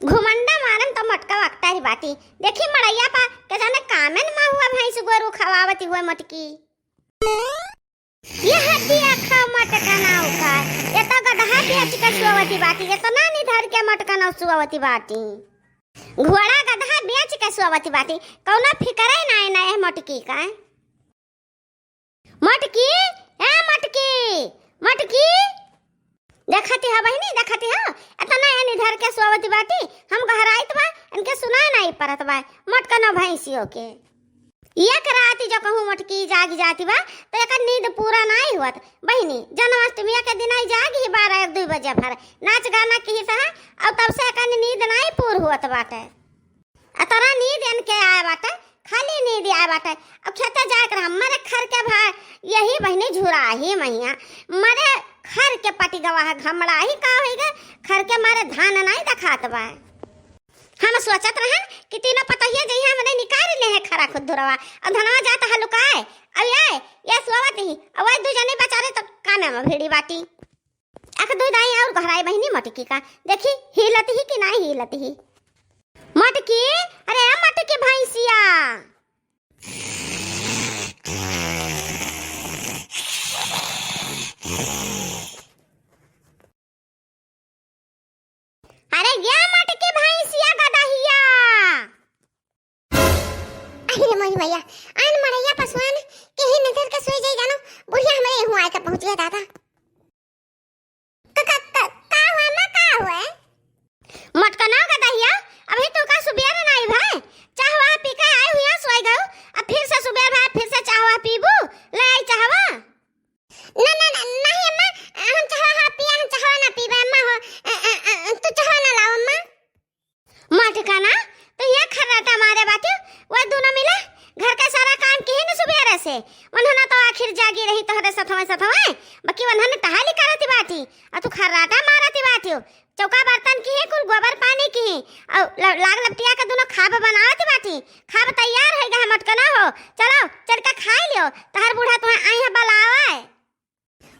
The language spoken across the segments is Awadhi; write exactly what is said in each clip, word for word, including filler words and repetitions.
घुमंडा मारन तो मोटका वकटा ही बाटी। देखी मड़ैया पा के जाने कामेन महुआ भैंस गोरू खवावती हुए मोटकी। यह दिया खा मोटका नाव का, ये तो गदहा बेच के सुअवती बाटी, ये तो नानी धर के मोटका नाव सुअवती बाटी। घोड़ा गदहा बेच के सुअवती बाटी, कौनो फिकरे नाय ना है मोटकी का। मोटकी, ए मोटकी, मोटकी। देखती हो बहिनी, देखती हो, एतना एनी धर के सोवती बाटी, हम गहराइत बा, इनके सुनाए नाई परत बा, मोटकनो भैंसियो के। एक राती जो कहूँ मोटकी जाग जाती बा, तो एकर नींद पूरा नाई होत। बहिनी, जन्माष्टमिया के दिन आई जाग ही बारह एक दुई बजे भर, नाच गाना की सहा, और तब से एकर नींद नाई पूर होत बाटे। अतना नींद इनके आए बाटे, खाली नींद आए बाटे। अब खेते जाए के रहा, मरे खर के भाई, यही बहिनी झुरा ही मैया, मरे खर के पटी गवा है, घमड़ा ही का होई गे, खर के मारे धान नाई देखात बा। हम सोचत रहन कि तीनों पतोहिया जइहे हमरे निकाल ले है खरा खुद धुरवा, अब धनवा जात है लुकाए, अब ये, ये सोवत ही, अब वही दू जने बेचारे तो कामे में भिड़ी बाटी। एक दुई दाई और गहराई बहिनी मोटकी का, देखी हिलत ही कि नाई हिलत ही। मोटकी, अरे ए मोटकी भैंसिया। अरे ये मोटकी भैंसिया गदहिया। अरे मोरी मैया, आन मड़ैया पसुआन के ही नजर के सोई जाई जानो, बुढ़िया हमरे हुआ आके पहुँच गया दादा। क-, क-, क-, का हुआ अम्मा, का हुआ? मोटकना गदहिया, अभी तो का सुबेर नाई भाई, चाह वाह पी के आए हुआ सोई गयो, अब फिर से सुबेर भाई फिर से चाह वाह पीबू, ले आई चाहवा। ना, ना, ना, नहीं अम्मा, हम चाह वाह पिया, हम चाहवा ना पीबे अम्मा हो, अ, अ, अ, तू चाहवा ना लाओ अम्मा। मोटकना, तू यहाँ खर्राटा मारे बाटे, वह दोनों मिला घर का सारा काम किहे न सुबेरे से। वन्हना तो आखिर जागी रही तोहरे सथवे सथवे, बाकी वन्हन टहली करती बाटी, आ तू खर्राटा मारती बाटी। चौका बर्तन किहे, कुल गोबर पानी किहे, और ल-, लाग लपटिया के दोनों खाब बनावती बाटी। खाब तैयार हो गया है मोटकना हो, चलो चल के खाई लियो, तोहर बूढ़ा तुम्हें आई है बुलावे।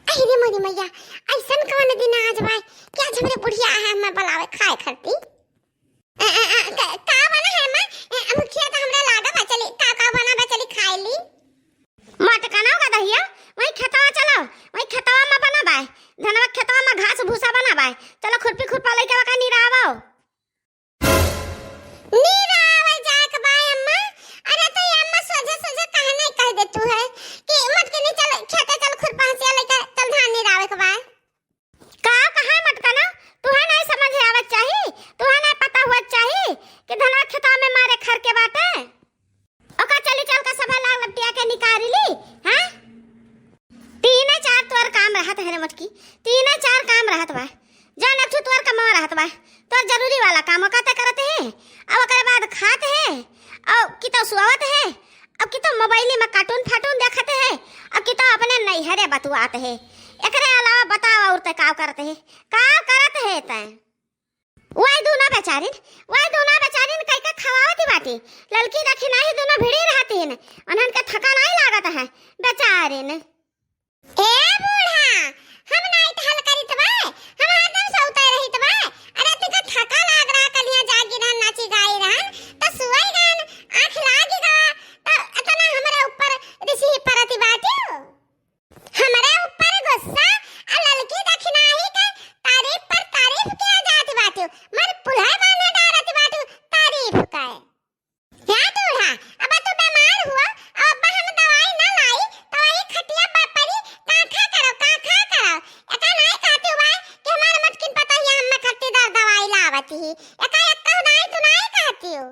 अरे मोरी मैया, ऐसन कौन दिन आज बाय कि आज हमरे बुढ़िया आए हमें बुलावे खाए खरती? अ, अ, अ, क-, का बना है माँ? अ, मुखिया तो हमरा लागा बा, चली, का, का बना बा, चली खाए ली। मोटकना गदहिया, वही खेतवा चलो, वही खेतवा में बना बाय, धनवा खेतवा में घास भूसा बना बाय, चलो खुरपी खुरपा लेके वका निरावो। नीरा आवे जाए के बा अम्मा। अरे तो ये अम्मा सोझे सोझे काहे नहीं कह दे तू है कि मोटकनी चल खेते चल खुरपा हंसिया लेके चल धान नीरावे के बा। का कहा मोटकना, तुहे नहीं समझ आवत चाही, तुहे नहीं पता हुआ चाही कि धनवा खेतवा में मारे खर के बाटे। ओका चली चल का सभा लाग लपटिया के निकारी ली, हाँ? तीने चार तोर काम रहत है रे मोटकी, तीने चार काम रहत बा। जौन एक ठो तोर कमवा रहत बा, तोर जरूरी वाला काम ओका ते करत है, अब ओकरे बाद खात है, और कितो सुआवत है, अब कितो मोबाइल में कार्टून फाटून देखत है, अब कितो अपने नैहरे बतुआत है। एकरे अलावा बताओ और ते का करत है, का करत है तै? वही दूनो बेचारिन, वही दूनो बेचारिन कई के खवावती बाटी। ललकी दखिनाही दूनो भिड़ी रहती हैं, उन्हन के थका नहीं लागत है बेचारिन। ए बूढ़ा, हम नाई टहल करित बा, हम हरदम सौते रहित बा। अरे तिका थका लाग रहा, कलिया जागी रहन, नाची गाई रहन, त सुई रहन, आँख लागी गवा, त इतना हमरे ऊपर रिसही परती बाटियो। हमरे ऊपर गुस्सा आ ललकी दखिनाही के तारीफ पर तारीफ किया जात बाटियो। मर पुल्हे बांधे डारत बाटियो तारीफ के। या बूढ़ा, अब तू बीमार हुआ, अब अब्बा हम दवाई ना लाई, तो वही खटिया पर परी काखा करो, काखा करो। एका नाई कहती हुआ कि हमार मटकिन पता ही हम खट्टीदार दवाई लावत ही। एका एक कहू नाई तू नाई कहती हो।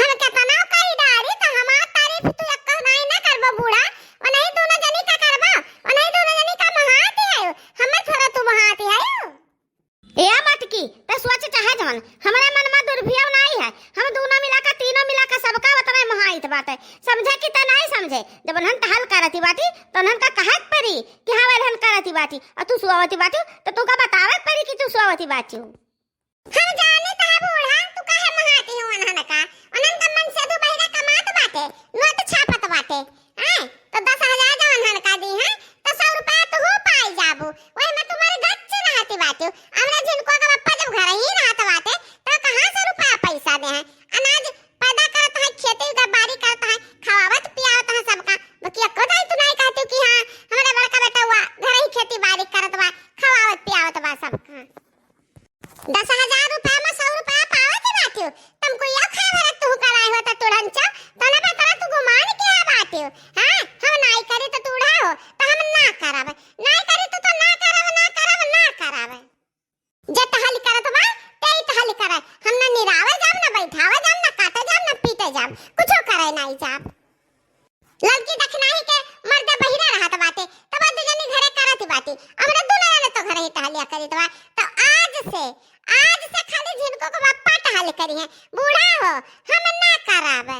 हम केतना कही डारी तो हमार तारीफ तू एक कहू नाई ना करबो बूढ़ा। ओनही दोनों जनी का करबो, ओनही दोनों जनी का महाती है, हमर थोड़ा तू महाती है। ए मटकी, ते सोच चाहे जवन, हमरे मन में दुर्भियव नाई है। हम दूनो मिला के, तीनों मिला के सबका उतने मोहाइत बाटे। समझे कि ते नाई समझे? जब उन्हन टहल करती बाटी, तो उन्हन का कहे के परी कि हाँ, वैलहन करती बाटी, और तू सुआवती बाटी, तो तू का बतावे के परी कि तू सुआवती बाटी। हम जानी तो है बूढ़ा, तू काहे मोहाती हो उन्हन का? उन्हन का मन से दू बहिरा कमात बाटे, नोट छापत बाटे। हैं? तो दस हजार जवन हन का दी हैं, तो सौ रुपया तू पाई जाबू। वही में तुम्हारे गच्च रहती बाटू। हमरे झिनको का बप्पा जब घर ही रहत बाटे, तो सबका। दस हजार रुपया मा सौ रुपया पावत बाटियो, तुमको यह खाए भरत तू कराए हो त टूढ़न चा, तने बतरा तू गुमान किया बाटियो। हाँ, हम नाई करी तो टूढ़ा हो, तो हम ना करब, नाई करी तो, तो ना करब, ना करब, ना करब। जे तहल करत बा, ते ही तहल करे। हम ना निरावे जाब, ना बैठावे जाब, ना काटे जाब, ना पीटे जाब, कुछो करे नाई जाब। ललकी दखिनाही के मर्दे बहिरे रहत बाटे, तब दू जनी घरे करत बाटी। हमरे दुनो जने तो घरे ही टहलिया करीत बा। तो आज से, आज से खाली झिनको के बापा टहल करी है। बूढ़ा हो, हम ना करावे।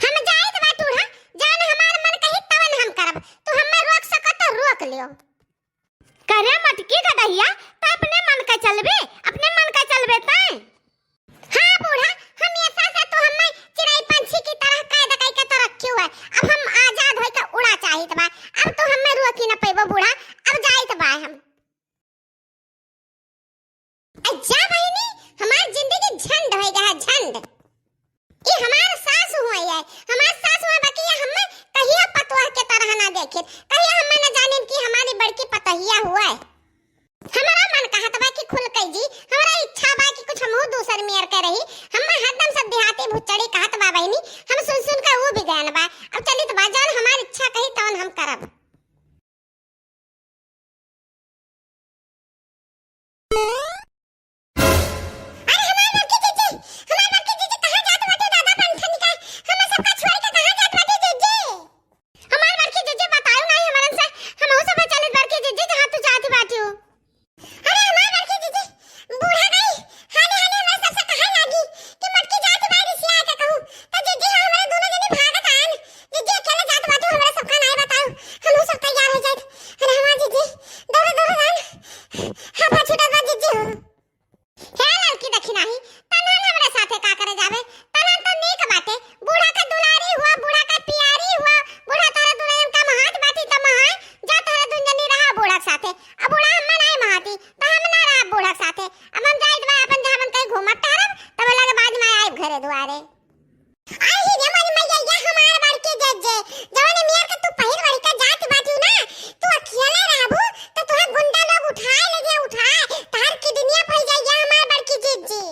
हम जाइत बा टूढ़ा, जवन हमार मन कही तवन हम करब। तू हमें रोक सकत तो रोक लियो। करे मटकी गदहिया, त अपने मन का चलबे, अपने मन का चलबे तैं। हाँ बूढ़ा, हम ये सासे तू हमें चिड़ै पंछी की तरह कैद कई के तो रखियो है। अब हम आजाद होई के उड़ा चाहित बा। अब तू हमें रोकी न पैबो बूढ़ा, अब जाइत बा हम। अ जा बहिनी, हमार जिंदगी झंड होई गया है, झंड। ई हमार सास हुआ है, हमार सास हुआ, बाकी ये हमें कहिया पतोह के तरह ना देखिन, कहिया हमें ना जानिन कि हमारी बड़की पतोहिया हुआ है। हमारा मन कहत बा कि खुल कई जी, हमारा इच्छा बा कि कुछ हमहू दूसर मेर के रही। हमें हरदम सब देहाती भुच्चड़ी कहत बा बहिनी, हम सुन सुन के वो भी गयन बा। अब चलित बा, जौन हमार इच्छा कही तौन हम करब। अरे हमार बड़की जीजी, हमार बड़की जीजी कहाँ जात बाटे दादा बंठन का? हमें सबका छोड़ के कहाँ जात बाटे जीजी? हमार बड़की जीजी बतायो नहीं हमरन से, हमहू सब चलित बड़की जीजी जहाँ तू जात बाटियो। अरे हमार बड़की जीजी, बूढ़ा गई, हाले हाले हमरा सबसे कहे लागी कि मटकी जात बाड़ी सिया के कहूँ, तो जीजी हम हमरा दोनों जने भागत आन, जीजी अकेले जात बाटू, हमरा सबका नाय बताओ, हमहू सब तैयार हो जाइत। अरे हमार जीजी, दौड़ो दौड़ो जान, हाफा छूटत बा जीजी हो। हे ललकी दखिनाही, तनहन हमरे साथे का करे जाबे? तनहन तो नीक बाटे, बूढ़ा के दुलारी हुआ, बूढ़ा के पियारी हुआ, बूढ़ा तोहरे दुल्हन का महात बाटी त महाय, जा तोहरे दुन जनी रहा बूढ़ा के साथे। अब बूढ़ा हम्मे नाय महाती, त हम ना रहब बूढ़ा के साथे। अब हम जाइत बा अपन जहाँ मन कहीं घूमब टहरब, तब लगे बाद में आइब घरे दुआरे। आई ही रे मोरी मैया, हमार बड़की जीजी, जवन मेर के तू पहिर वही का जात बाटी ना, तू अकेले रहबू, त तोहे गुंडा लोग उठाए ले जे उठाए, तहार किडनिया फैल जाई हमार बड़की जीजी।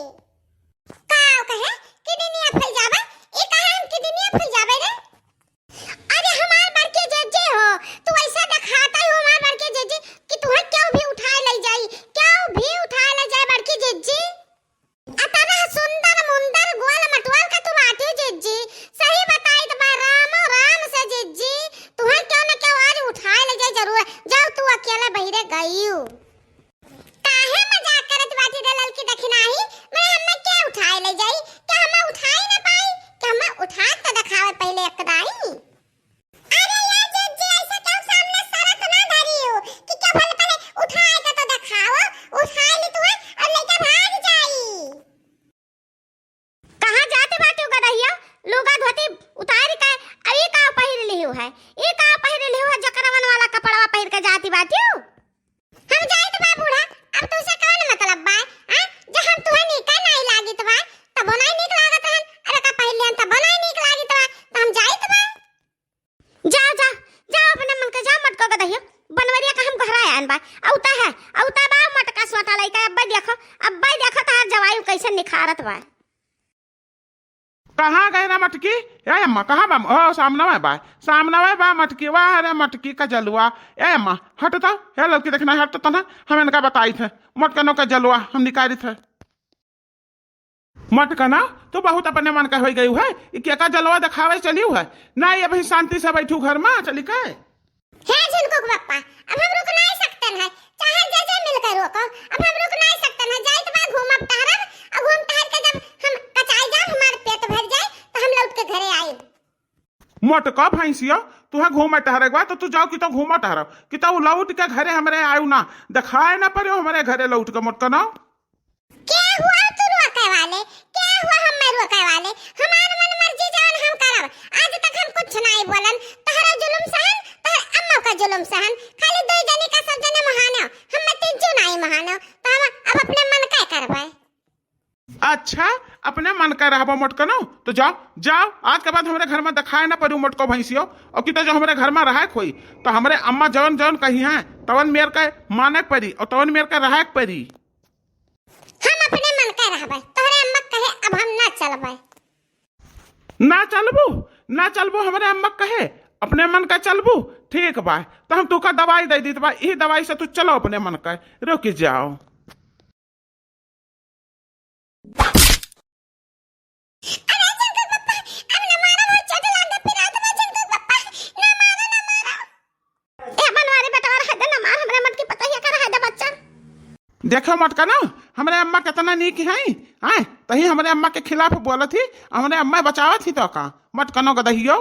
का कहे? किडनिया फैल जाबे? ई कहे हम किडनिया फैल जाबे रे? अरे हमार बड़की जीजी हो, तू ऐसा दिखाता ही हो हमार बड़की जीजी कि तुहे क्यों भी उठाए ले जाई, क्यों भी उठाए ले जाए बड़की जीजी। अतरा सुंदर मुंदर गोल मटोल का तू बाटी जीजी, सही बताई त बा रामो राम से जीजी, तुहे क्यों न क्यों आज उठाए ले जाए जरूर। जाओ तू अकेले बहिरे गईउ। काहे मजाक करत बाटी रे ललकी दखिनाही? मने हमें के उठाए ले जाई? क्या हमें उठाए ना पाई? क्या हमें उठा के दिखावे पहले एक दाई? अरे यार जीजी, ऐसे क्यों सामने शर्त ना धरी हो कि क्या बोले पहले उठाए के तो दिखाओ, उठाए ली तू और लेके भाग जाई। कहाँ जात बाटिउ गदहिया? लुगा धोती उतारि के, अब ई का पहिर लिहिउ है? ई का पहिर लिहिउ है? जकरवन वाला कपड़वा पहिर के जाति बाटिउ? हम जाइत बा बूढ़ा, अब तुसे कौन मतलब बा? हाँ? जब हम तुहे नीका नाई लागित बा, तबो नाई नीक लागत रहन, अब का पहिर लिहन तबो नाई नीक लागित बा, त हम जाइत बा। जाओ, जाओ, जाओ, अपने मन के जाओ, मटको गदहियो। बनवरिया का हम घरा आन बा। औता है, औता बा, मटका सोटा लइका, अब्बे देखो, अब्बे देखो, तहार जवाई कैसे निखारत बा। कहाँ गए ना मटकी? ए अम्मा, कहाँ बा? ओ, सामने में बा, सामने में बा मटकी। वाह रे मटकी का जलवा। ए अम्मा, हट तो, हे लड़की देखना, हट तो ना, हम इनका बताई थे, मटकनो का जलवा हम निकाली थे। मटकना, तू बहुत अपने मन का होई गई है। ई केका जलवा देखावे चलिउ है? ना, ये अभी शांति से बैठू घर में, चली के। हे झिनकुक बप्पा, अब हम रुक नाई सकतन है, चाहे जे जे मिलकर रोको, अब हम रुक नाई सकतन है। जाइत बा घूमब टहरब, और घूम टहर के जब हम कचाई जाब, हमार पेट भर जाए, तो हम लौट के घरे आइब। मटका भैंसिया, तुहे घूमे टहरे के बा, तो तू जाओ कि तो घूमा टहरा, कि तो लौट के घरे हमरे आयु ना, देखाए ना पड़े हमरे घरे लौट के मटकना। के हुआ तू रोके वाले? के हुआ हमें रोके वाले? हमार मन मर्जी जवन हम करब। आज तक हम कुछ नाई बोलन। तहरा जुलुम सहन, तहर अम्मा का जुलुम सहन। खाली दो जने का सब जने महानो, हमें तीन जू नाई महानो। तो हम अब अपने मन का करबे? अच्छा, अपने मन का रहबो मोटकनो, तो जाओ, जाओ, आज के बाद हमरे घर में देखाए ना पड़ू मोटको भैंसियो। और कि तो जो हमरे घर में रहे कोई, तो हमरे अम्मा जवन जवन कही हैं, तवन मेर के माने के पड़ी और तवन मेर के रहे के पड़ी। हम अपने मन का रहबे, तोहरे अम्मा कहे अब हम ना चलबे। ना चलबू, ना चलबू, हमरे अम्मा कहे, अपने मन का चलबू। ठीक बा, तो हम तुका दवाई दे दीत बा, यही दवाई से तू चलो अपने मन का, रुक जाओ। अरे झिनकू पप्पा, अब न मारो, बहुत चोट लागे, पिरात बा झिनकू पप्पा, न मारो, न मारो। ए बनवारी बेटवा, रहे दे, न मार, हमरे मत की पता ही का, रहे दे बच्चा। देखो मोटकनो, हमरे अम्मा कितना नीक हैं, हैं? तही हमरे अम्मा के खिलाफ बोलत ही, हमरे अम्मा बचावत ही तो का? मोटकनो गदहियो।